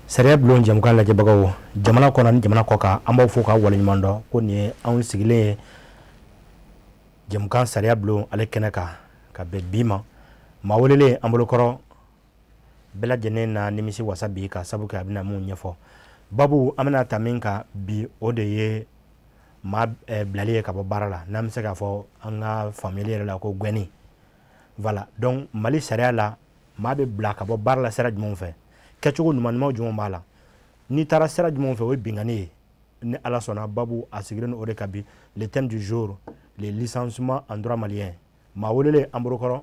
Sariya bulon jɛmukan lajɛbagaw, jamana kɔnɔ ni jamana kɔ kan, an b'aw fo k'aw waleɲuman dɔn ko nin ye anw sigilen ye jɛmukan sariya bulon ale kɛnɛ kan ka bɛn bi ma. Maa welelen an bolokɔrɔ bɛɛ lajɛlen na nimisi wasa bi ka sabu kɛ a bɛna mun ɲɛfɔ. Babu an bɛna ta min kan bi, o de ye maa bilali ye ka bɔ baara la, n'an bɛ se k'a fɔ an ka faamuyali yɛrɛ la ko gɛnni. Voilà, donc Mali sariya la, maa bɛ bila ka bɔ baara la sira jumɛnw fɛ, kɛcogo ɲuman ɲuman jumɛn b'a la, n'i taara sira jumɛnw fɛ o ye binkanni ye. Ni Ala sɔnna, babu a sigilen o de kan bi, le thème du jour, le licenciement en droit malien. Maa welelen an bolokɔrɔ,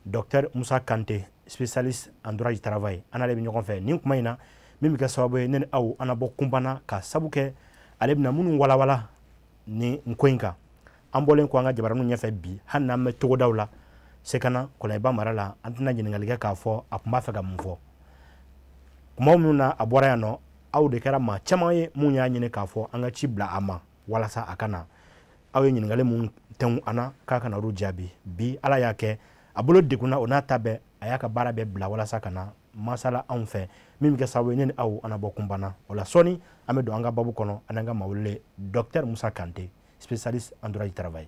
docteur Musa Kante, spécialiste en droit du travail. An n'ale bɛ ɲɔgɔn fɛ nin kuma in na, min bɛ kɛ sababu ye ne ni aw an na bɔ kunpan ka sabu kɛ ale bɛna minnu walawala ni ko in kan. An bɔlen kɔ an ka jabaraninw ɲɛfɛ bi, hali n'an bɛ togodaw la Sekana Kɔlɔnjɛba mara la, an tɛna ɲininkali kɛ k'a fɔ a tun b'a fɛ ka mun fɔ. Kuma minnu na a bɔra yan nɔ, aw de kɛra maa caman ye mun y'a ɲini k'a fɔ an ka ci bila a ma walasa a ka na. Aw ye ɲininkali mun tɛnku an na k'a ka na olu jaabi. Bi Ala y'a kɛ a bolo degunna, o n'a ta bɛɛ a y'a ka baara bɛɛ bila walasa ka na masala anw fɛ, min bɛ kɛ sababu ye ne ni aw an na bɔ kunpan na. O la sɔɔni an bɛ don an ka babu kɔnɔ, an n'an ka maa welelen docteur Musa Kante, spécialiste en droit du travail.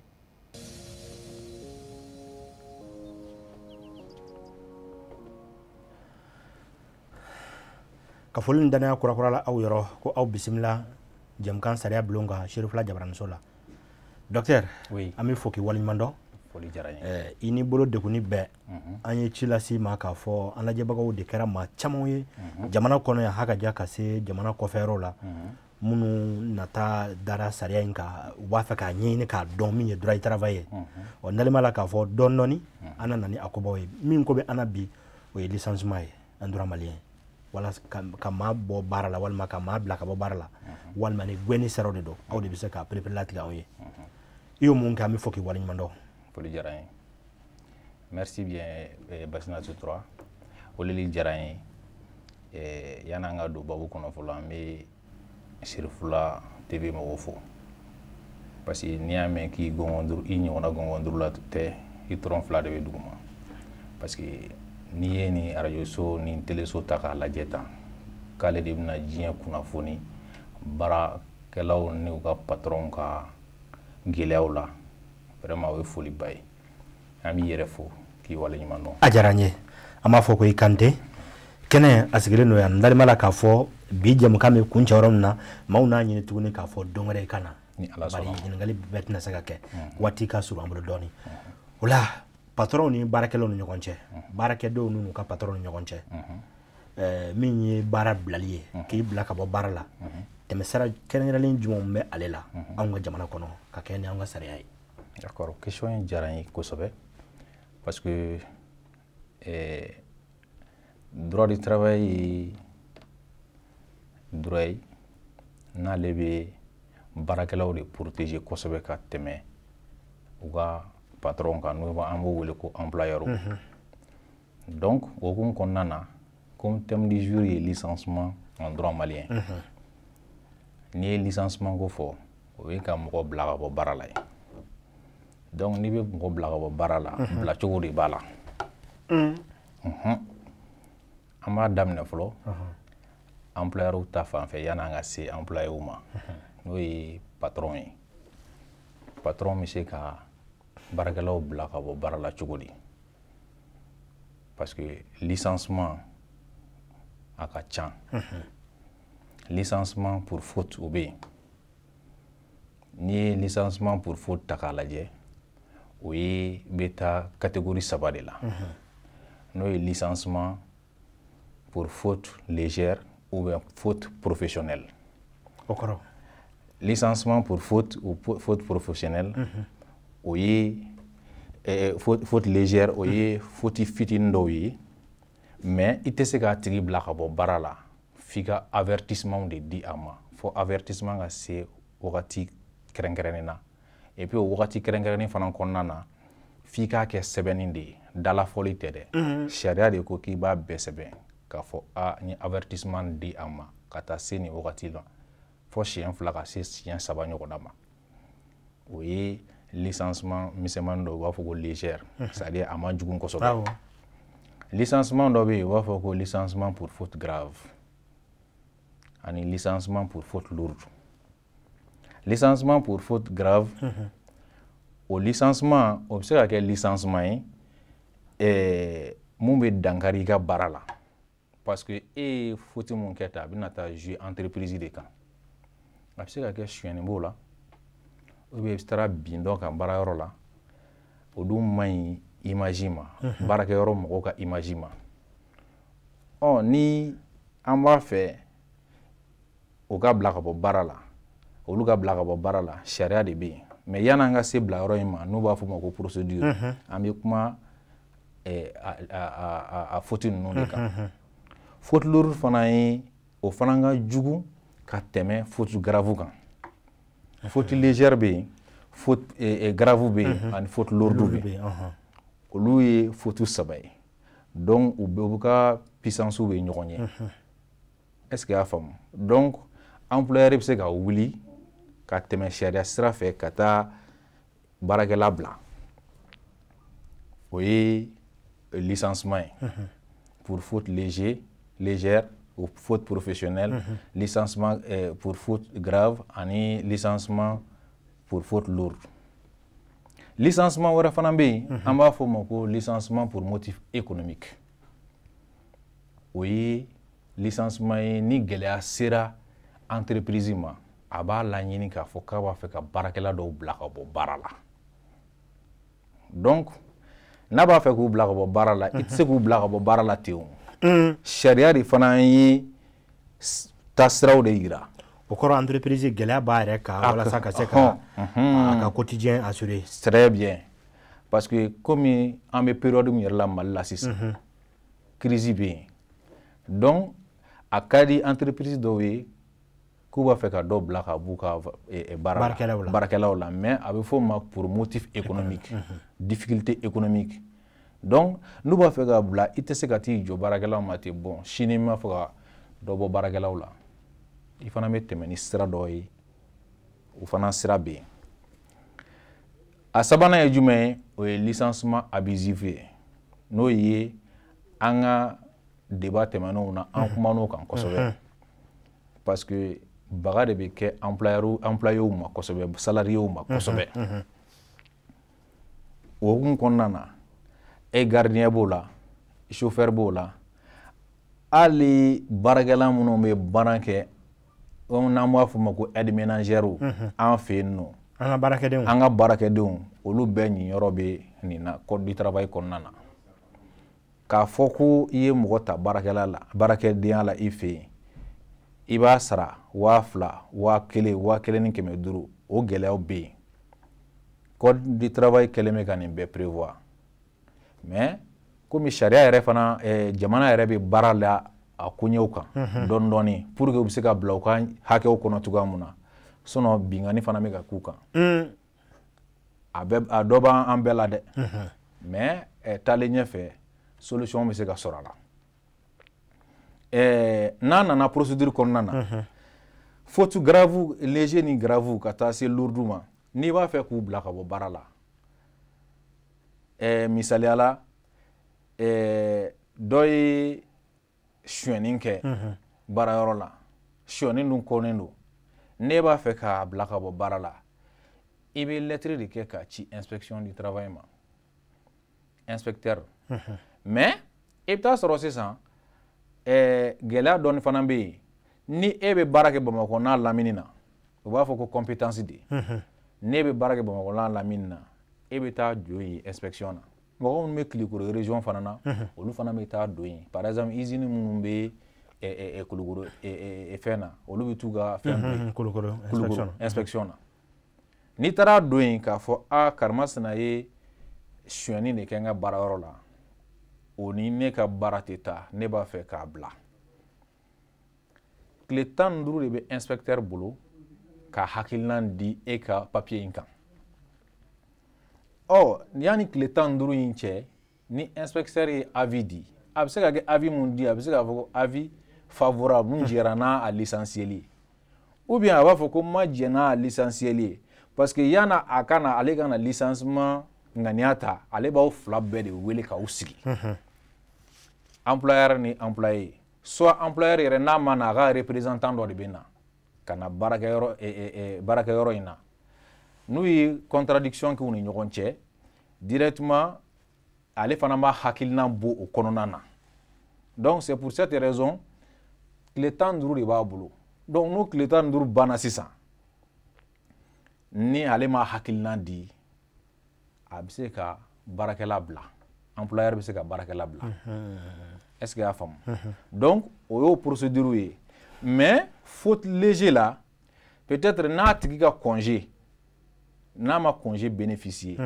Ka foli ni danaya kurakura la aw yɔrɔ ko aw bisimila jɛmukan sariya bulon kan Serifula jabaraniso la. Docteur, oui. An bɛ fo k'i waleɲuman dɔn. Foli diyara n ye. I ni bolo degunni bɛɛ, an ye ci lase i ma k'a fɔ an lajɛbagaw de kɛra maa caman ye jamana kɔnɔ yan ha ka ja ka se jamana kɔfɛyɔrɔw la, minnu nata dara sariya in kan, u b'a fɛ k'a ɲɛɲini k'a dɔn min ye droit du travail ye. Ɔ nalen b'a la k'a fɔ dɔɔni dɔɔni an na na ni a kobaw ye. Min ko bɛ an na bi, o ye licenciement ye en droit malien, walasa ka maa bɔ baara la walima ka maa bila ka bɔ baara la, walima ni gɛnni siraw de don, aw de bɛ se k'a pereperelatigɛ anw ye. I y'o mun kɛ, an bɛ fɔ k'i waleɲuman dɔn. Foli diyara n ye. Merci bien, Basina Sutura. Weleli diyara n ye. Yan'an ka don babu kɔnɔ fɔlɔ, an bɛ Serifula TV mɔgɔw fo, parce que n'i y'a mɛn k'i gɔngɔn duuru, i ɲɔgɔnna gɔngɔn duuru la tɛ, i tɔrɔn fila de bɛ duguma. Parce que n'i ye nin arajoso ni teleso ta k'a lajɛ tan, k'ale de bɛna diɲɛ kunnafoni baarakɛlaw n'u ka patronw ka gɛlɛyaw la, vraiment o ye foliba ye. An b'i yɛrɛ fo k'i waleɲuman dɔn. A diyara n ye. An b'a fɔ ko i Kante kɛnɛ a sigilen don yan. N dalen b'a la k'a fɔ bi jɛmukan bɛ kuncɛ yɔrɔ min na, maaw n'a ɲini tuguni k'a fɔ don wɛrɛ i ka na. Ni Ala bari sɔnna. Ɲininkali bɛɛ tɛna se ka kɛ, waati ka surun an bolo dɔɔni. O la patronw ni baarakɛlaw ni ɲɔgɔn cɛ, baarakɛdenw n'u ka patronw ni ɲɔgɔn cɛ, min ye baara bilali ye, k'i bila ka bɔ baara la, tɛmɛsira kɛrɛnkɛrɛnlen jumɛnw bɛ ale la anw ka jamana kɔnɔ ka kɛ ni an ka sariya ye? D'accord, question in diyara n ye kosɛbɛ, parce que droit du travail ye droit ye n'ale bɛ baarakɛlaw de protéger kosɛbɛ ka tɛmɛ u ka patron kan, n'o an b'o wele ko employeur. Donc o hukumu kɔnɔna na, comme thème du jour ye licenciement en droit malien, n'i ye licenciement ko fɔ, o ye ka mɔgɔ bila ka bɔ baara la ye. Donc n'i bɛ mɔgɔ bila ka bɔ baara la, bilacogo de b'a la. An b'a daminɛ fɔlɔ employeur ta fan fɛ yan'an ka se employé ma, n'o ye patron ye. Patron bɛ se ka baarakɛlaw bila ka bɔ baara la cogo di? Parce que licenciement a ka ca. Licenciement pour faute o bɛ yen. N'i ye licenciement pour faute ta k'a lajɛ, o ye bɛ taa catégorie saba de la, n'o ye licenciement pour faute légère ou bien faute professionnelle. O kɔrɔ? Licenciement pour faute ou faute professionnelle, o ye faute légère, o ye faute fitinin dɔw ye, mais i tɛ se k'a tigi bila ka bɔ baara la f'i ka avertissement de di a ma, fo avertissement ka se wagati kɛrɛnkɛrɛnnen na. Et puis o wagati kɛrɛnkɛrɛnnen fana kɔnɔna na, f'i k'a kɛ sɛbɛnni de ye, dalafɔli tɛ dɛ. Sariya de ko k'i b'a bɛɛ sɛbɛn k'a fɔ a n ye avertissement di a ma ka taa se nin wagati la, fo siɲɛ 2 ka se siɲɛ 3 ɲɔgɔnna ma. O ye licenciement misɛnmanin dɔ, u b'a fɔ ko légère, c'est à dire a man jugu kosɛbɛ. Licenciement dɔ bɛ yen, u b'a fɔ ko licenciement pour faute grave. ani licenciement pour faute lourde. Licenciement pour faute grave, o licenciement, o bɛ se ka kɛ licenciement ye mun bɛ dankari i ka baara la, parce que e ye faute mun kɛ tan, a bɛna taa jouer entreprise de kan. A bɛ se ka kɛ sonyɛni b'o la, ou bien i taara bin dɔ kan baarayɔrɔ la, o dun man ɲi image ma, baarakɛyɔrɔ mɔgɔw ka image ma. Ɔ, ni an b'a fɛ o ka bila ka bɔ baara la, olu ka bila ka bɔ baara la, sariya de bɛ yen. Mais yan'an ka se bilayɔrɔ in ma, n'u b'a fɔ o ma ko procédure, an bɛ kuma a faute ninnu de kan. Faute lourde fana ye, o fana ka jugu ka tɛmɛ faute grave kan. Faute légère bɛ yen, faute grave bɛ yen, ani faute lourde bɛ yen. Olu ye faute saba ye. Donc u bɛɛ ka puissance bɛ ɲɔgɔn ɲɛ. Est ce que i y'a faamu? Donc employeur bɛ se ka wuli ka tɛmɛ sariya sira fɛ ka taa baarakɛla bila. O ye licenciement ye pour faute légère ou faute professionnelle, licenciement pour faute grave ani licenciement pour faute lourde. Licenciement wɛrɛ fana bɛ yen, an b'a fɔ o ma ko licenciement pour motif économique. O ye licenciement ye ni gɛlɛya sera entreprise ma, a b'a laɲini k'a fɔ k'a b'a fɛ ka baarakɛla dɔw bila ka bɔ baara la. Donc n'a b'a fɛ k'u bila ka bɔ baara la, i tɛ se k'u bila ka bɔ baara la ten o. Sariya de fana ye taasiraw de yira. O kɔrɔ, entreprise gɛlɛya b'a yɛrɛ kan walasa ka se ka a ka quotidien assurer. Très bien, parce que komi an bɛ période min yɛrɛ la Mali la sisan, crise bɛ yen. Donc a ka di entreprise dɔw ye k'u b'a fɛ ka dɔ bila ka b'u ka baara la, baarakɛlaw la, mais a bɛ fɔ o ma pour motif économique, difficulté économique. Donc n'u b'a fɛ ka bila, i tɛ se ka t'i jɔ baarakɛlaw ma ten. Bon, sini n b'a fɛ ka dɔ bɔ baarakɛlaw la, i fana bɛ tɛmɛ ni sira dɔ ye, o fana sira bɛ yen. A sabanan ye jumɛn ye? O ye licenciement abusif ye, n'o ye an ka débat tɛmɛnenw na, an kuman'o kan kosɛbɛ, parce que baga de bɛ kɛ employeur, employéw ma kosɛbɛ, salariéw ma kosɛbɛ. O hukumu kɔnɔna na, e gardien b'o la, chauffeur b'o la, hali baarakɛla minnu bɛ baara kɛ, n'an b'a fɔ o ma ko aide ménagère an fɛ yen nɔ, an ka baarakɛdenw, an ka baarakɛdenw, olu bɛɛ ɲiyɔrɔ bɛ nin na code du travail kɔnɔna na. K'a fɔ ko i ye mɔgɔ ta baarakɛla la, baarakɛdenya la i fɛ yen, i b'a sara 2000, 1000, 1500, o gɛlɛyaw bɛ yen. Code du travail kɛlen bɛ ka nin bɛɛ prévoir. Mais komi sariya yɛrɛ fana, jamana yɛrɛ bɛ baara la a koɲɛw kan dɔɔni dɔɔni pour que u bɛ se ka bila u ka hakɛw kɔnɔ cogoya mun na, sinon binkanni fana bɛ ka k'u kan. A bɛɛ, a dɔ b'an bɛɛ la dɛ, mais taalen ɲɛfɛ, solution bɛ se ka sɔrɔ a la. N'a nana procédure kɔnɔna na, faute grave, léger ni grave ka taa se lourde ma, n'i b'a fɛ k'u bila ka bɔ baara la, misaliya la, dɔ ye sonyɛni kɛ baarayɔrɔ la, sonyɛni dun kɔnnen don, n'e b'a fɛ k'a bila ka bɔ baara la, i bɛ lettre de kɛ k'a ci inspection du travail ma, inspecteur. Mais i bɛ taa sɔrɔ sisan, gɛlɛya dɔɔni fana bɛ yen. Ni e bɛ baara kɛ Bamakɔ n'a lamini na, u b'a fɔ ko compétence de. N'e bɛ baara kɛ Bamakɔ n'a lamini na, e bɛ taa jɔ yen inspection na. Mɔgɔ minnu bɛ Kulukoro région fana na, olu fana bɛ taa don yen. Par exemple, usine minnu bɛ Kulukoro fɛn na, olu bɛ t'u ka fɛn don yen. Kulukoro. Kulukoro inspection na. N'i taara don yen k'a fɔ a karimasina ye sonyɛni de kɛ n ka baarayɔrɔ la, o ni ne ka baara tɛ taa, ne b'a fɛ k'a bila, tile 15 de bɛ inspecteur bolo ka hakilina di e ka papier in kan. Ɔ, yanni tile 15 in cɛ, ni inspecteur ye avis di, a bɛ se ka kɛ avis mun di, a bɛ se k'a fɔ ko avis favorable, n jɛra n'a licencieli ye, ou bien a b'a fɔ ko n ma jɛn n'a licencieli ye, parce que yanni a ka na, ale ka na licenciement ŋaniya ta, ale b'aw fila bɛɛ de wele k'aw sigi, employeur ni employé. Soit employeur yɛrɛ n'a ma na, a ka représentant dɔ de bɛ na ka na baarakɛyɔrɔ in na. N'u ye contradiction k'u ni ɲɔgɔn cɛ, directement ale fana b'a hakilina bɔ o kɔnɔna na. Donc c'est pour cette raison, tile 15 de b'a bolo. Donc n'o tile 15 banna sisan, ni ale ma hakilina di, a bɛ se ka baarakɛla bila, employeur bɛ se ka baarakɛla bila. Est-ce que y'a faamu? Donc o y'o procédure ye. Mais faute léger la, peut-être n'a tigi ka congé, n'a ma congé bénéficier,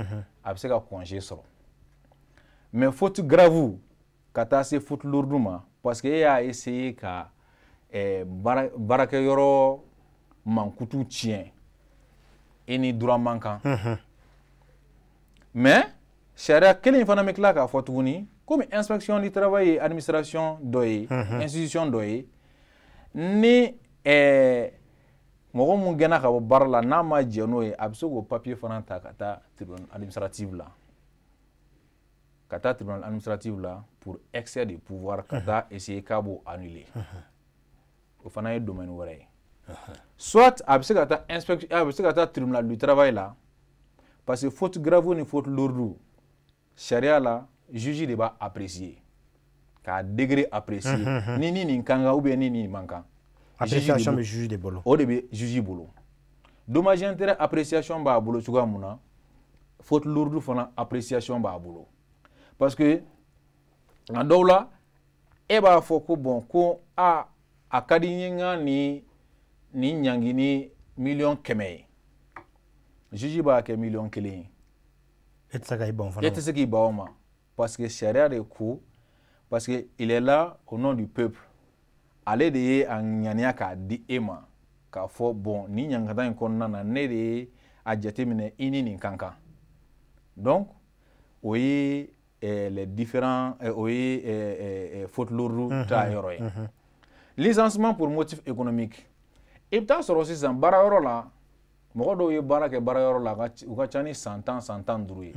a bɛ se ka congé sɔrɔ. Mais faute grave ka taa se faute lourde ma, parce que e y'a essayer ka baarakɛyɔrɔ mankutu tiɲɛ, e ni droit man kan. Mais sariya kelen in fana bɛ tila k'a fɔ tuguni, komi inspection du travail ye administration dɔ ye, institution dɔ ye, ni mɔgɔ mun gɛnna ka bɔ baara la, n'a ma jɛn n'o ye, a bɛ se k'o papier fana ta ka taa tribunal administratif la, ka taa tribunal administratif la pour excès de pouvoir, ka taa essayer k'a b'o annuler. O fana ye domaine wɛrɛ ye. Soit a bɛ se ka taa inspection, a bɛ se ka taa tribunal du travail la, parce que faute grave ni faute lourde, sariya la, juge de b'a apprécier, k'a degré apprécier, ni nin kan kan ou bien ni nin man kan. Appréciation bɛ juge de bolo. O de bɛ juge bolo. Dommage intérêt appréciation b'a bolo cogoya mun na, faute lourde fana appréciation b'a bolo. Parce que a dɔw la, e b'a fɔ ko bon, ko a ka di n ye n ka nin ɲangi ni 100 000 000 ye, juge b'a kɛ 1 000 000 ye. E tɛ se ka i ban o fana. E tɛ se k'i ban o ma, parce que sariya de ko, parce que il est là au nom du peuple. Ale de ye a ŋaniya k'a di e ma k'a fɔ bon, nin ɲangata in kɔnɔna na, ne de ye a jateminɛ i ni nin kan kan. Donc o ye les différents o ye faute lourde ta yɔrɔ ye. Licenciement pour motif économique, i bɛ taa sɔrɔ sisan baarayɔrɔ la, mɔgɔ dɔw ye baara kɛ baarayɔrɔ la, u ka ca ni san 10, san 15 ye.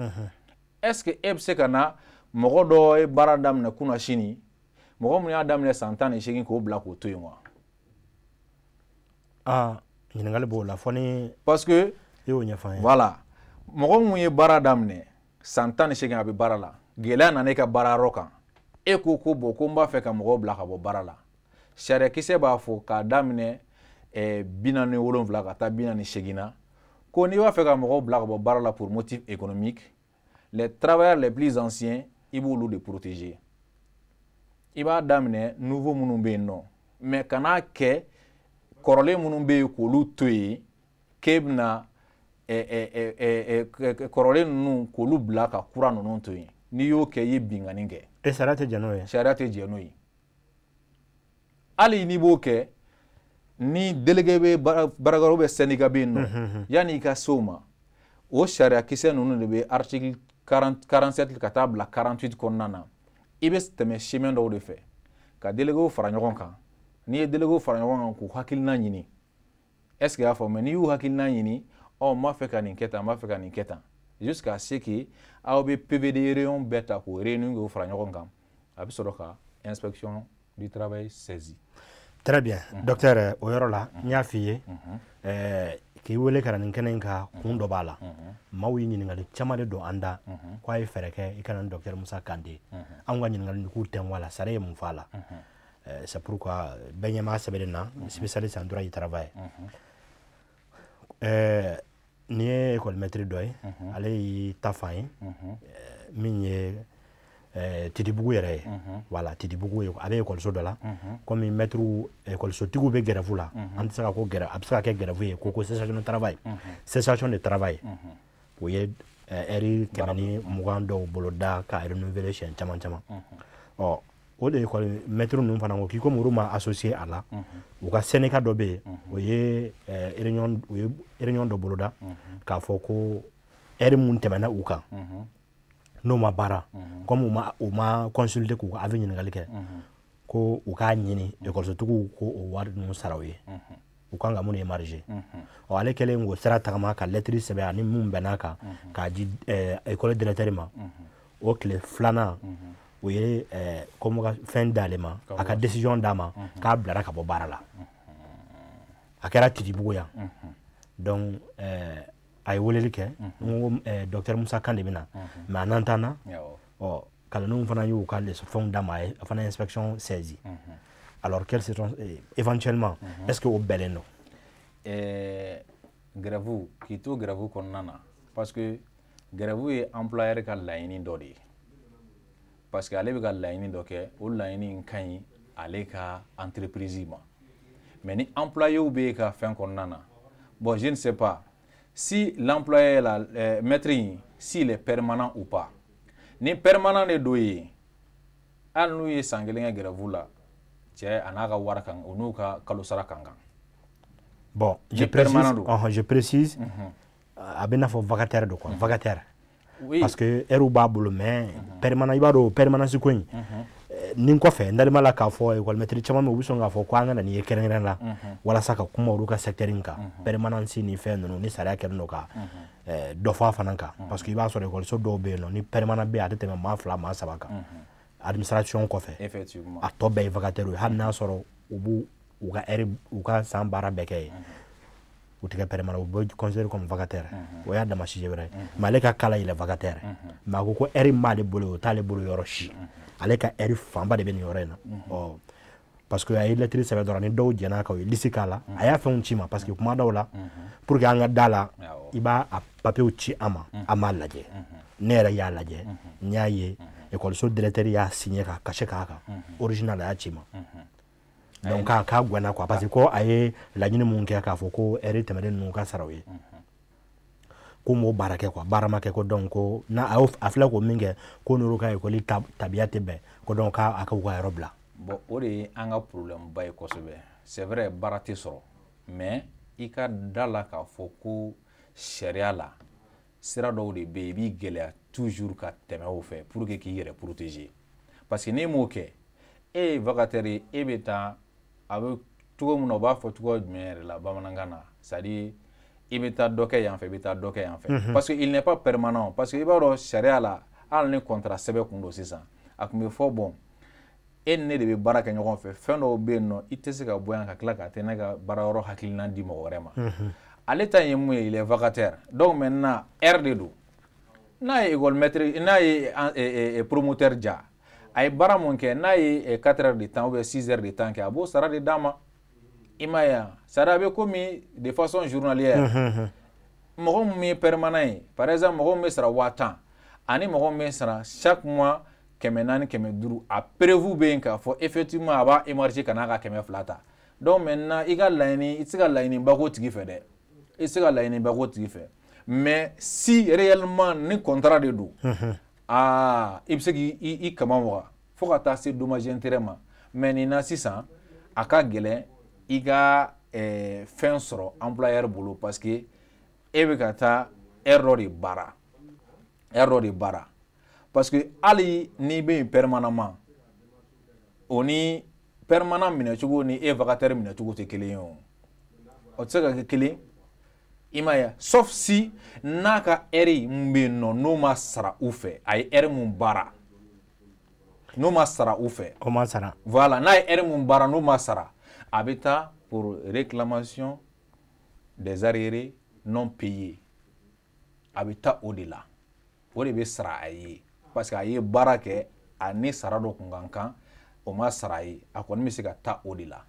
Est ce que e bɛ se ka na mɔgɔ dɔ ye baara daminɛ kunna sini, mɔgɔ min y'a daminɛ san 18, k'o bila k'o to yen wa? Aa, ɲininkali b'o la fɔ ni Parce que i y'o ɲɛfɔ an ye. Voilà, mɔgɔ mun ye baara daminɛ san 18, a bɛ baara la, gɛlɛya nana e ka baarayɔrɔ kan, e ko ko bon, ko n b'a fɛ ka mɔgɔw bila ka bɔ baara la. Sariyakisɛ b'a fɔ k'a daminɛ 47 ka taa 48 na, ko n'i b'a fɛ ka mɔgɔw bila ka bɔ baara la pour motif économique, les travailleurs les plus anciens, i b'olu de protéger. I b'a daminɛ nouveau minnu bɛ yen nɔ, mais kan'a kɛ kɔrɔlen minnu bɛ yen k'olu to yen, k'e bɛna kɔrɔlen ninnu k'olu bila ka kura ninnu to yen. N'i y'o kɛ, i ye binkanni kɛ. E, sariya tɛ jɛn n'o ye. Sariya tɛ jɛn n'o ye. Hali n'i b'o kɛ, ni délégué bɛ baarakɛyɔrɔ bɛ, syndicat bɛ yen nɔ, yanni i ka se o ma, o sariyakisɛ ninnu de bɛ article 47 ka taa bila 48 kɔnɔna na. I bɛ tɛmɛ chemin dɔw de fɛ ka déléguéw fara ɲɔgɔn kan. N'i ye déléguéw fara ɲɔgɔn kan k'u hakilina ɲini, est ce que y'a faamu? N'i y'u hakilina ɲini, ɔ n b'a fɛ ka nin kɛ tan, n b'a fɛ ka nin kɛ tan, jusqu'à ce que aw bɛ PV de réunion bɛɛ ta k'o réunion k'o fara ɲɔgɔn kan, a bɛ sɔrɔ ka inspection du travail saisi. Très bien, docteur. O yɔrɔ la, n y'a f'i ye k'i wele ka na nin kɛnɛ in kan, kun dɔ b'a la. Maaw ye ɲininkali caman de don an da k'a ye fɛɛrɛ kɛ i ka na ni docteur Musa Kante. Anw ka ɲininkali k'u tɛnku a la, sariya ye mun fɔ a la? C'est pourquoi bɛɛ ɲɛ b'a sɛbɛnni na, spécialiste en droit du travail. Nin ye école maître dɔ ye, ale y'i ta fan ye min ye Tidibugu yɛrɛ ye. Voilà, Tidibugu ye, a bɛ ekɔliso dɔ la. Komi maître ekɔlisotigiw bɛ grève la, an tɛ se ka ko grève, a bɛ se ka kɛ grève ye ko cessation de travail, cessation de travail, o ye heure 120 dɔw boloda ka renouveler siɲɛ caman caman. Ɔ, o de école maître ninnu fana ko k'i komi olu ma associé a la, u ka syndicat dɔ bɛ yen, o ye réunion, o ye réunion dɔ boloda k'a fɔ ko heure mun tɛmɛna u kan n'o ma baara, comme u ma consulter k'u ka avis ɲininkali kɛ, ko u k'a ɲini ekɔlisotigiw ko o wari ninnu sara u ye, u kan ka mun émarger. Ɔ, ale kɛlen k'o sira tagama ka lettre sɛbɛn ani mun bɛnn'a kan k'a di école directeur ma, o tile filanan. U ye fɛn d'ale ma, a ka décision d'a ma k'a bilara ka bɔ baara la. A kɛra Tidibugu yan. Donc a ye weleli kɛ, n ko docteur Musa Kan de bɛ na, mais en attendant, ɔ kalandenw fana y'u ka fɛnw d'a ma, a fana inspection saisi. Alors quelles seront éventuellement, est-ce que o bɛnnen don? Grève, k'i to grève kɔnɔna na, parce que grève ye employeur ka laɲini dɔ de ye, parce que ale bɛ ka laɲini dɔ kɛ, o laɲini in ka ɲi ale ka entreprise ma. Mais ni employé bɛ ka fɛn kɔnɔna na, bon, je ne sais pas si l'employé la maître in, s'il est permanent ou pas. Ni permanent de don yen, hali n'u ye san 1 kɛ grève la, cɛ a n'a ka wari kan, o n'u ka kalo sara kan kan. Bon, je précise, je précise, a bɛ n'a fɔ vacataire don quoi, vacataire. Oui. Parce que heure b'a bolo, mais permanent, i b'a dɔn permanence ko in nin kɔfɛ, n dalen la k'a fɔ école maître caman bɛ, u bɛ sɔn k'a fɔ ko an ka na nin ye kɛrɛnkɛrɛn la walasa ka kuma olu ka secteur in kan, permanence ni fɛn ninnu, ni sariya kɛlen don ka dɔ fɔ a fana kan. Parce que i b'a sɔrɔ école dɔw bɛ yen nɔ, ni permanent bɛ yen, a tɛ tɛmɛ maa 2, maa 3 kan administration kɔfɛ. A tɔ bɛɛ ye vacataire ye. Hali n'a sɔrɔ u b'u u ka heure, u ka san baara bɛɛ kɛ yen, u tɛ kɛ permanent, u bɛ considéré comme vacataire. O y'a dama sujet wɛrɛ ye. Mais ale ka cas la, il est vacataire, mais a ko ko heure min b'ale bolo, o t'ale bolo yɔrɔ si. Ale ka heure fanba de bɛ nin yɔrɔ in na. Ɔ parce que a ye lettre sɛbɛn dɔrɔn, ni dɔw jɛn'a kan, u ye liste k'a la, a y'a fɛnw ci ma. Parce que kuma dɔw la, pour que an ka da la, i b'a a papier ci an ma, an b'a lajɛ. Ne yɛrɛ y'a lajɛ, n y'a ye école directeur y'a signé ka cachet k'a kan, original, a y'a ci ma. Donc k'a gɛnna quoi, parce que ko a ye laɲini mun kɛ k'a fɔ ko heure tɛmɛnen ninnu ka sara u ye, ko m'o baara kɛ quoi, baara ma kɛ. Ko donc ko n'a a y'o a filɛ k'o min kɛ, ko n'olu ka école tabiya tɛ bɛn, ko donc k'a ka u ka yɔrɔ bila. Bon, o de ye an ka problème ba ye kosɛbɛ. C'est vrai, baara tɛ sɔrɔ, mais i ka da la k'a fɔ ko sariya la, sira dɔw de bɛ yen, i b'i gɛlɛya toujours ka tɛmɛ o fɛ pour que k'i yɛrɛ protéger. Parce que n'i m'o kɛ, e ye vacataire ye, e bɛ taa, a bɛ cogo min na, u b'a fɔ cogo jumɛn yɛrɛ la bamanankan na? C'est à dire i bɛ taa dɔ kɛ yan fɛ, i bɛ taa dɔ kɛ yan fɛ, parce que il n'est pas permanent. Parce que i b'a dɔn, sariya la, hali ni contrat sɛbɛn kun don sisan, a tun bɛ fɔ, bon, e ni ne de bɛ baara kɛ ɲɔgɔn fɛ, fɛn dɔw bɛ yen nɔ, i tɛ se ka bɔ yan ka tila ka taa ne ka baarayɔrɔ hakilina di mɔgɔ wɛrɛ ma. Ale ta ye mun ye? Il est vacataire. Donc maintenant, heure de don. N'a ye école maître, n'a ye promoteur ja, a ye baara mun kɛ, n'a ye 4 heures de temps ou bien 6 heures de temps kɛ, a b'o sara de d'a ma. I m'a ye wa? C'est à dire a bɛ komi de façon journalière. Mɔgɔ min ye permanent ye, par exemple mɔgɔ min bɛ sara 10 000 ani mɔgɔ min bɛ sara chaque mois 400, 500, a preuve bɛ yen k'a fɔ effectivement a b'a émarger ka n'a ka 200 ta. Donc maintenant, i ka laɲini, i tɛ se ka laɲiniba k'o tigi fɛ dɛ, i tɛ se ka laɲiniba k'o tigi fɛ. Mais si réellement ni contrat de don, aa, i bɛ se k'i i kama waga fo ka taa se dommage intérêt ma. Mais nin na sisan, a ka gɛlɛn i ka fɛn sɔrɔ employeur bolo, parce que e bɛ ka taa heure dɔ de baara, heure dɔ de baara. Parce que hali n'i bɛ yen permanemment, o ni permanent minɛcogo ni e vacataire minɛcogo tɛ kelen ye. O o tɛ se ka kɛ kelen, i m'a ye? Sauf si n'a ka heure mun bɛ yen nɔ, n'o ma sara u fɛ, a ye heure mun baara, n'o ma sara u fɛ. O ma sara. Voilà, n'a ye heure mun baara, n'o ma sara, a bɛ taa pour réclamation des arriérés non payés. A bɛ taa o de la, o de bɛ sara a ye, parce que a ye baara kɛ, a ni sara dɔ kun ka kan, o ma sara a ye, a kɔni bɛ se ka taa o de la.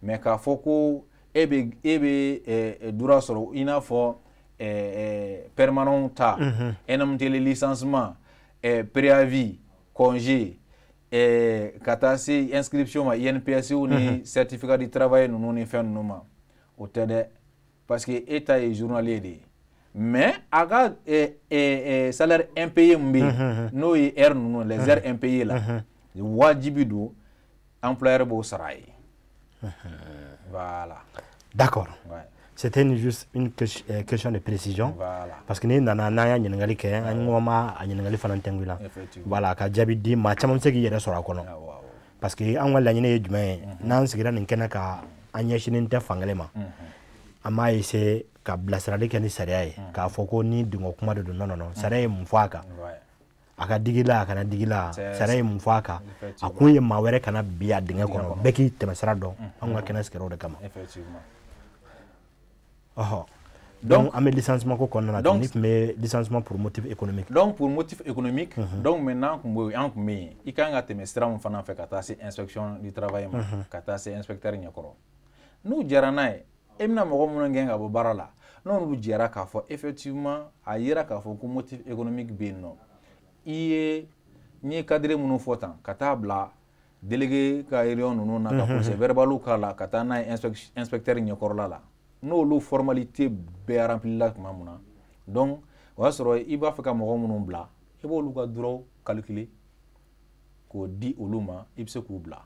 Mais k'a fɔ ko e bɛ droit sɔrɔ i n'a fɔ permanent ta, indemnité de licenciement, préavis, congé, ka taa se inscription ma INPS ni certificat de travail ninnu ni fɛn ninnu ma, o tɛ dɛ, parce que e ta ye journalier de ye. Mais a ka salaire impayé min bɛ yen, n'o ye heure ninnu, les heures impayées la, wajibi don, employeur b'o sara a ye. Voilà. D'accord. Ouais. C'était juste une question de précision. Voilà. Parce que ni nana n'an y'a ɲininkali kɛ, an ko ma a ɲininkali fana tɛnku la. Effectivement. Voilà, ka jaabi di maa caman bɛ se k'i yɛrɛ sɔrɔ a kɔnɔ. Parce que an ka laɲini ye jumɛn ye? N'an sigira nin kɛnɛ kan, an ɲɛsinnen tɛ fankelen ma. An b'a essayer ka bilasirali kɛ ni sariya ye. K'a fɔ ko ni dungɔ kuma de don, non non non. Sariya ye mun fɔ a kan? Ouais. A ka digi la, a kana digi la, sariya ye mun fɔ a kan? A kun ye maa wɛrɛ kana bi a dingɛ kɔnɔ, bɛɛ k'i tɛmɛ sira dɔn. Anw ka kɛnɛ sigira o de kama. Ɔhɔ, donc an bɛ licenciement ko kɔnɔna na. Ni tun bɛ licenciement pour motif économique. Donc pour motif économique, donc maintenant an kun bɛ yen, i kan ka tɛmɛ sira min fana fɛ ka taa se inspection du travail ma, ka taa se inspecteur ɲɛkɔrɔ, n'u jɛra n'a ye, e bɛna mɔgɔ minnu gɛn ka bɔ baara la, n'olu jɛra k'a fɔ effectivement a yera k'a fɔ ko motif économique bɛ yen nɔ, i ye n ye cadre minnu fɔ tan, ka taa bila délégué ka réunion ninnu na, ka procès verbal k'a la, ka taa n'a ye inspecteur ɲɛkɔrɔla la, n'olu formalité bɛɛ rempli la tuma min na, donc o y'a sɔrɔ i b'a fɛ ka mɔgɔ minnu bila, i b'olu ka droit calculer k'o di olu ma, i bɛ se k'u bila.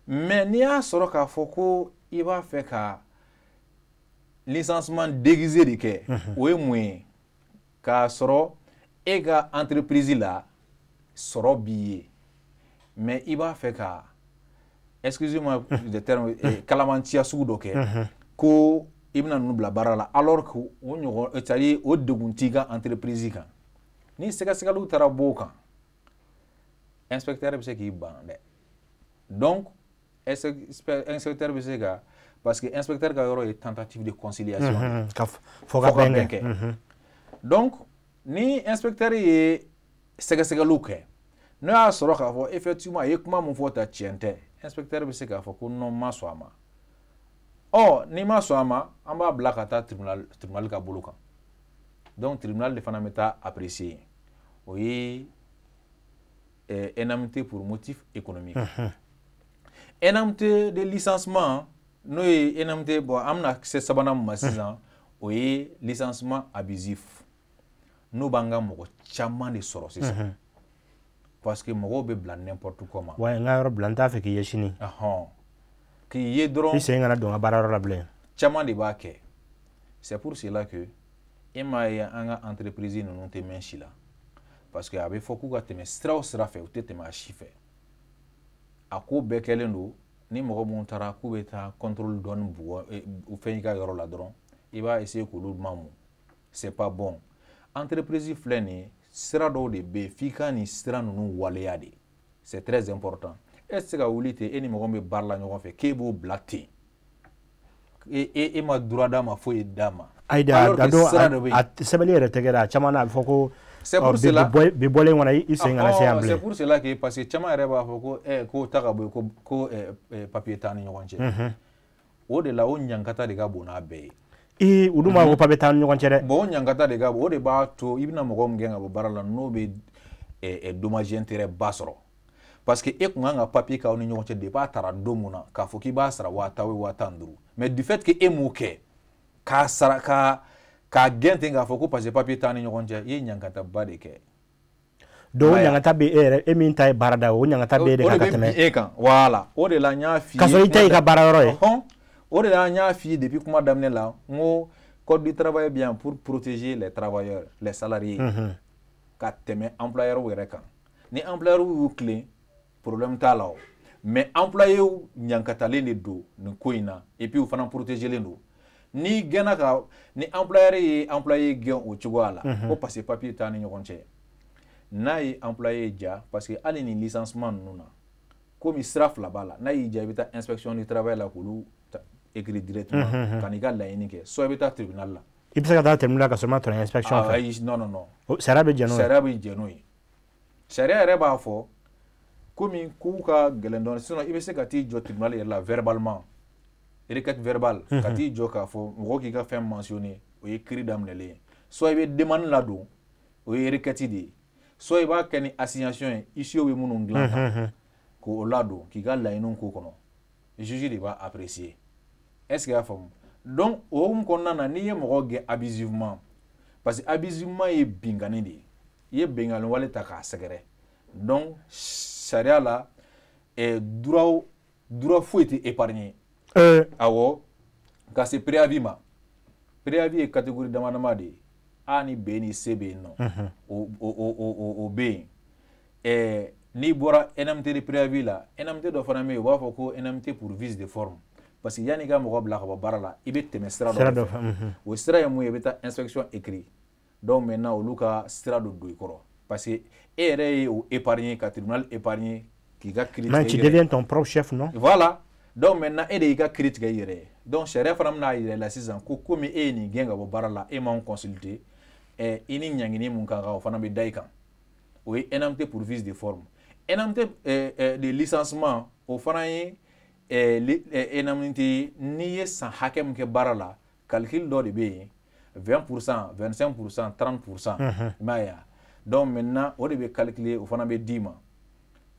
Mais n'i y'a sɔrɔ k'a fɔ ko i b'a fɛ ka licenciement déguisé de kɛ, o ye mun ye? K'a sɔrɔ e ka entreprise la sɔrɔ b'i ye, mais i b'a fɛ ka, excusez-moi de terme, kalabanciya sugu dɔ kɛ ko i bɛna ninnu bila baara la, alors que o ɲɔgɔn, c'est à dire o degun t'i ka entreprise kan. Ni sɛgɛsɛgɛliw taara bɔ o kan, inspecteur bɛ se k'i ban dɛ. Donc inspecteur bɛ se ka, parce que inspecteur ka yɔrɔ ye tentative de conciliation, ka fɔ ka bɛn kɛ. Donc ni inspecteur ye sɛgɛsɛgɛliw kɛ, n'o y'a sɔrɔ k'a fɔ effectivement a ye kuma min fɔ ta tiɲɛ tɛ, inspecteur bɛ se k'a fɔ ko non, ma sɔn a ma. Ɔ, n'i ma sɔn a ma, an b'a bila ka taa tribunal, tribunal ka bolo kan. Donc tribunal de fana bɛ taa apprécier. O ye indemnité pour motif économique. Indemnité de licenciement, n'o ye indemnité, bon, an bɛna se sabanan min ma sisan, o ye licenciement abusif. N'o b'an ka mɔgɔ caman de sɔrɔ sisan, parce que mɔgɔw bɛ bila n'importe comment. Wa n ka yɔrɔ bila, n t'a fɛ k'i ye sini. K'i ye dɔrɔn, i sen kana don n ka baarayɔrɔ la bilen. Caman de b'a kɛ. C'est pour cela que e m'a ye an ka entreprise ninnu tɛ mɛn si la, parce que a bɛ fɔ k'u ka tɛmɛ sira o sira fɛ, u tɛ tɛmɛ a si fɛ. A ko bɛɛ kɛlen don ni mɔgɔ minnu taara k'u bɛ taa contrôle dɔɔni bugɔ fɛn i ka yɔrɔ la dɔrɔn, i b'a essayer k'olu mamu. C'est pas bon. Entreprise filɛ nin ye, sira dɔw de bɛ yen f'i ka nin sira ninnu waleya de, c'est très important. E tɛ se ka wuli ten, e ni mɔgɔ min bɛ baara la ɲɔgɔn fɛ, k'e b'o bila ten, e ma droit d'a ma, foyi d'a ma. Ayi, a dɔn a sɛbɛnni yɛrɛ tɛ kɛ dɛ, a caman na a bɛ fɔ ko c'est pour cela bi bɔlen kɔnɔ, i sen kana se yan bilen. C'est pour cela que, parce que caman yɛrɛ b'a fɔ ko ko ta ka bɔ yen, ko papier t'an ni ɲɔgɔn cɛ. O de la o ɲankata de ka bon n'a bɛɛ ye. Ee, olu m'a ko papier t'an ni ɲɔgɔn cɛ dɛ. Bon, o ɲankata de ka bon, o de b'a to i bɛna mɔgɔ min gɛn ka bɔ baara la, n'o bɛ dommage intérêt ba sɔrɔ, parce que e kun kan ka papier k'aw ni ɲɔgɔn cɛ depuis a taara don mun na, k'a fɔ k'i b'a sara 10 000 o 15 000. Mais du fait que e m'o kɛ k'a sara, k'a gɛn ten, k'a fɔ ko parce que papier t'an ni ɲɔgɔn cɛ, i ye ɲankataba de kɛ. Donc o ɲangata bɛ e yɛrɛ, e min ta ye baarada ye, o ɲangata bɛ e de kan ka tɛmɛ o de bɛ bin e kan. Voilà, o de la n y'a f'i ye. K'a sɔrɔ i ta y'i ka baarayɔrɔ ye. O de la n y'a f'i ye depuis kuma daminɛ la, n ko code du travail bien pour protéger les travailleurs, les salariés, ka tɛmɛ employeur yɛrɛ kan. Ni employeur y'u tilen, problème t'a la o, mais employé ɲankatalen de don nin ko in na, et puis u fana protégelen don. N'i gɛnna ka, ni employeur ye employé gɛn o cogoya la, ko parce que papier t'an ni ɲɔgɔn cɛ, n'a ye employé ja, parce que hali ni licenciement ninnu na, komi sira fila b'a la, n'a y'i ja, i bɛ taa inspection du travail la k'olu écrit directement ka n'i ka laɲini kɛ, soit i bɛ taa tribunal la. I bɛ se ka taa tribunal la ka sɔrɔ i ma tɛmɛ inspection fɛ? Ayi, non, non, non. Sariya bɛ jɛn n'o ye. Sariya bɛ jɛn n'o ye. Sariya yɛrɛ b'a fɔ komi k'u ka gɛlɛn dɔɔnin, sinon i bɛ se ka t'i jɔ tribunal yɛrɛ la verbalement, requête verbale, ka t'i jɔ k'a fɔ mɔgɔ k'i ka fɛn mentionner, o ye kiiri daminɛlen ye. Soit i bɛ demande ladon, o ye requête de ye, soit i b'a kɛ ni assignation ye, huissier bɛ minnu dilan tan k'o ladon k'i ka laɲiniw k'o kɔnɔ, juge de b'a apprécier. Est ce que i y'a faamu? Donc o hukumu kɔnɔna na, n'i ye mɔgɔ gɛn abusivement, parce que abusivement ye binkanni de ye, i ye binkanni wale ta k'a sɛgɛrɛ, donc sariya la droit foyi tɛ épargné. Awɔ, ka se préavis ma. Préavis ye catégorie dama dama de ye, A ni B ni C bɛ yen nɔ, o bɛ yen. N'i bɔra indemnité de préavis la, indemnité dɔ fana bɛ yen, u b'a fɔ ko indemnité pour vice de forme, parce que yanni i ka mɔgɔ bila ka bɔ baara la, i bɛ tɛmɛ sira dɔ fɛ. O sira ye mun ye? I bɛ taa inspection écrit. Donc maintenant olu ka sira dɔ don i kɔrɔ, Parce que e yɛrɛ ye o épargner, ka tribunal épargner, k'i ka kiiri tigɛ. Mais tu deviens ton propre chef, non? Voilà. Donc maintenant, e de y'i ka kiiri tigɛ i yɛrɛ ye. Donc sariya fana bɛna yira i la sisan ko komi e ye nin gɛn ka bɔ baara la, e m'anw consulter, i ni ɲangini mun ka kan, o fana bɛ da i kan. O ye indemnité pour vice de forme. Indemnité de licenciement, o fana ye indemnité, n'i ye san hakɛ min kɛ baara la, calcul dɔ de bɛ yen, 20%, 25%, 30%. I m'a ye wa? Donc maintenant, o de bɛ calculer, o fana bɛ d'i ma.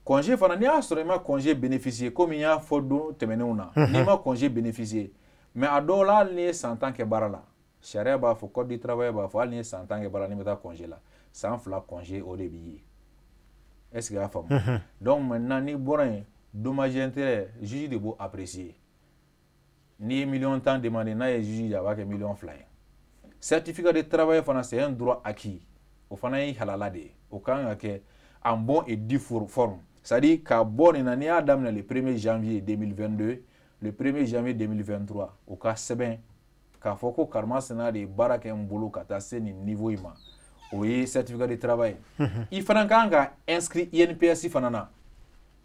Congé fana, n'i y'a sɔrɔ i ma congé bénéficier, komi n y'a fɔ don tɛmɛnenw na, n'i ma congé bénéficier, mais a dɔw la, hali n'i ye san 10 kɛ baara la, sariya b'a fɔ, code du travail b'a fɔ, hali n'i ye san 10 kɛ baara la, n'i bɛ taa congé la, san 2 congé, o de b'i ye. Est ce que i y'a faamu? Donc maintenant, n'i bɔra yen, dommage intérêt, juge de b'o apprécier. N'i ye miliyɔn 10 demandé, n'a ye juge, a b'a kɛ miliyɔn 2 ye. Certificat de travail fana, c'est un droit acquis, o fana ye halala de ye. O kan ka kɛ en bon et due forme, c'est à dire ka bɔ nin na, n'i y'a daminɛ le 1er janvier 2022, le 1er janvier 2023, o ka sɛbɛn k'a fɔ ko karimasina de ye baara kɛ n bolo ka taa se nin niveau in ma, o ye certificat de travail. I fana kan ka inscrit INPS fana na,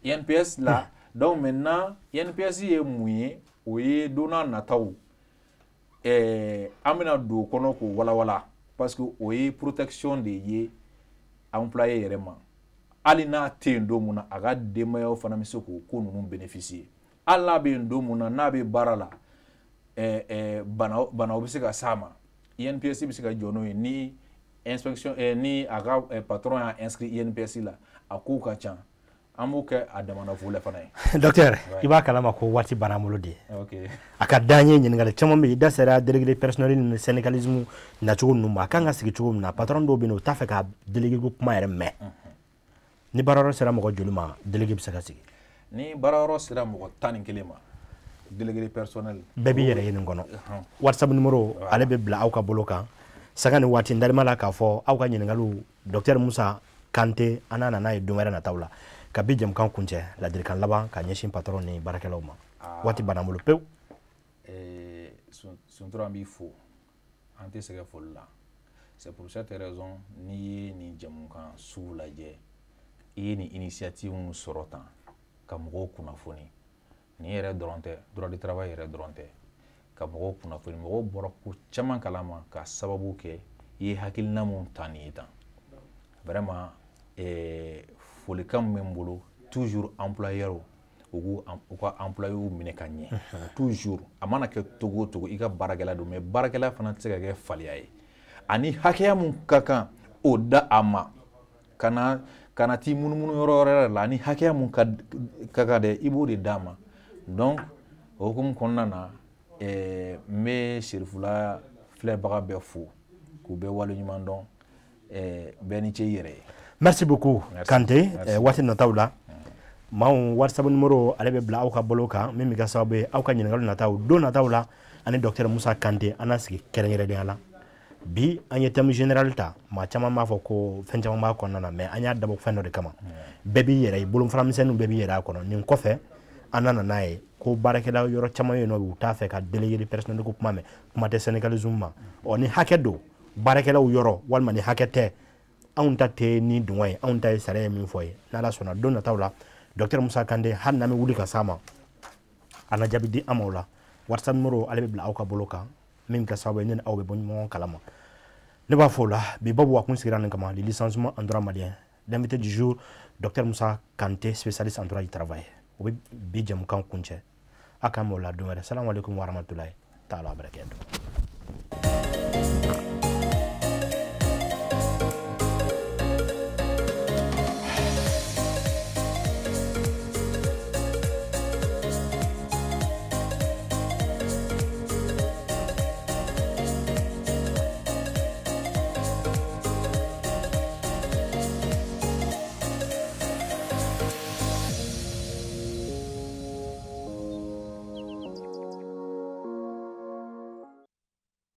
INPS la. Donc maintenant, INPS ye mun ye? O ye don n'a nataw, an bɛna don o kɔnɔ k'o walawala, parce que o ye protection de ye employé yɛrɛ ma. Hali n'a tɛ yen don mun na, a ka denbayaw fana bɛ se k'o ko ninnu bénéficier. Hali n'a bɛ yen don mun na, n'a bɛ baara la, banaw bɛ se ka s'a ma, INPS bɛ se ka jɔ n'o ye. Ni inspection, ni a ka patron y'a inscrit INPS la, a kow ka ca, an b'o kɛ a damana volet fana ye. Docteur, i b'a kalama ko waati banna an bolo de. A ka d'an ye, ɲininkali caman bɛ yen. I da sera délégué personnel ni syndicalisme nacogo ninnu ma, a kan ka sigi cogo min na. Patron dɔw bɛ yen, u t'a fɛ ka délégué ko kuma yɛrɛ mɛn. Ni baarayɔrɔ sera mɔgɔ joli ma, délégué bɛ se ka sigi? Ni baarayɔrɔ sera mɔgɔ 11 ma, délégué personnel. Bɛɛ b'i yɛrɛ ye nin kɔnɔ. WhatsApp numéro, ale bɛ bila aw ka bolo kan sanga ni waati. N darima la k'a fɔ aw ka ɲininkaliw, docteur Musa Kante, an n'a nana ye don wɛrɛ nataw la. Ka bi jɛmukan kuncɛ, ladilikan laban ka ɲɛsin patron ni baarakɛlaw ma. Waati banna n bolo pewu. Suntura, an b'i fo, an tɛ sɛgɛn foli la. C'est pour cette raison, n'i ye nin jɛmukan sugu lajɛ, i ye nin initiative mun sɔrɔ tan ka mɔgɔw kunnafoni, nin yɛrɛ dɔrɔn tɛ, droit du travail yɛrɛ dɔrɔn tɛ, ka mɔgɔw kunnafoni, mɔgɔw bɔra ko caman kalama ka sababu kɛ i ye hakilina mun ta nin ye tan. Vraiment, folikan min bɛ n bolo toujours, employeur, u k'u ka employé minɛ ka ɲɛ toujours. A mana kɛ togo o togo, i ka baarakɛla don, mais baarakɛla fana tɛ se ka kɛ faliya ye. Ani hakɛya mun ka kan, o da a ma, kana t'i munumunu yɔrɔ wɛrɛ la. Ani hakɛya mun ka kan dɛ, i b'o de d'a ma. Donc o hukumu kɔnɔna na, n bɛ Serifula filɛbaga bɛɛ fo k'u bɛɛ waleɲuman dɔn. Bɛɛ ni ce i yɛrɛ ye. Merci beaucoup. Kante. Waati nataw la, maaw, WhatsApp numéro, ale bɛ bila aw ka bolo kan, min bɛ kɛ sababu ye aw ka ɲininkali nataw don nataw la, ani docteur Musa Kante, an n'a sigi kɛrɛnkɛrɛnnenya la. Bi an ye thème général ta, maa caman b'a fɔ ko fɛn caman b'a kɔnɔna na, mais an y'a dabɔ fɛn dɔ de kama. Bɛɛ b'i yɛrɛ ye, bolofara misɛnninw bɛɛ b'i yɛrɛ a kɔnɔ. Nin kɔfɛ, an nana n'a ye ko baarakɛla yɔrɔ caman yen nɔ, u t'a fɛ ka délégué personnel ko kuma mɛn, kuma tɛ syndicalisme ma. Ɔ ni hakɛ don baarakɛlaw yɔrɔ, walima ni hakɛ tɛ, anw ta tɛ ni dungɔ ye, anw ta ye sariya ye min fɔ ye. N'Ala sɔnna, don nataw la, docteur Musa Kante, hali n'an bɛ wuli ka s'a ma, a na jaabi di an ma o la. WhatsApp numéro, ale bɛ bila aw ka bolo kan, min bɛ kɛ sababu ye ne ni aw bɛ bɔ ɲɔgɔn kalama. Ne b'a fɔ o la, bi babu a kun sigira nin kama, le licenciement en droit malien. L'invité du jour, docteur Musa Kante, spécialiste en droit du travail. O bɛ bi jɛmukan kuncɛ. A k'an m'o la don wɛrɛ. Salamu aleykum wa rahmatulahi taala wa barakatuh.